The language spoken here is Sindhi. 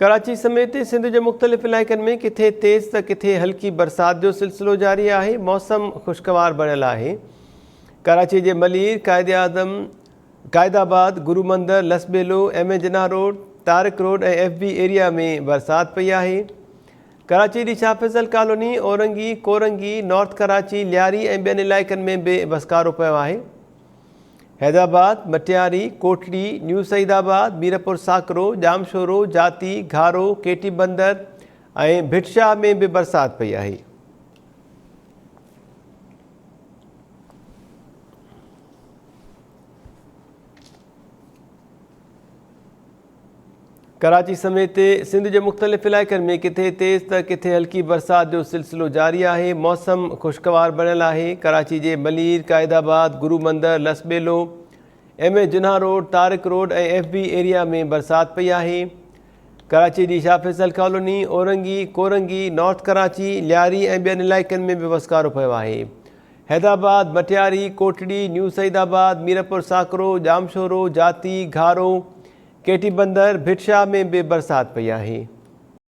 ڪراچي سميت سنڌ جي مختلف علائقن ۾ ڪٿي تيز ته ڪٿي هلڪي برسات جو سلسلو جاري آهي، موسم خوشگوار بڻيل آهي. ڪراچي جي Malir, Quaid Azam, Quaid Abad, Guru Mandir, Lasbela, M A Jinnah road, Tariq road ۽ F B area ۾ برسات پئي آهي. ڪراچي جي Shah Faisal colony, Orangi, Korangi, north Karachi, Lyari ۽ ٻين علائقن ۾ به وسڪارو پيو آهي. حيدرآباد، مٽياري، ڪوٽڙي، نيو سعيد آباد، ميرپور ساڪرو، ڄامشورو، جاتي، گهارو، ڪيٽي بندر ۽ ڀٽ شاهه ۾ به برسات پئي آهي. ڪراچي سميت سنڌ جي مختلف علائقن ۾ ڪٿي تيز ته ڪٿي هلڪي برسات جو سلسلو جاري آهي، موسم خوشگوار بڻيل آهي، ڪراچي جي Malir, Quaid Abad, Guru Mandir, Lasbela, M A Jinnah road, Tariq road ۽ F B area ۾ برسات پئي آهي، ڪراچي جي Shah Faisal colony, Orangi, Korangi, north Karachi, Lyari ۽ ٻين علائقن ۾ به وسڪارو پيو آهي، حيدرآباد، مٽياري، ڪوٽڙي، نيو سعيد آباد، ميرپور ساڪرو، ڄامشورو، جاتي، گهارو، ڪيٽي بندر، ڀٽ شاهه ۾ به برسات پئي آهي.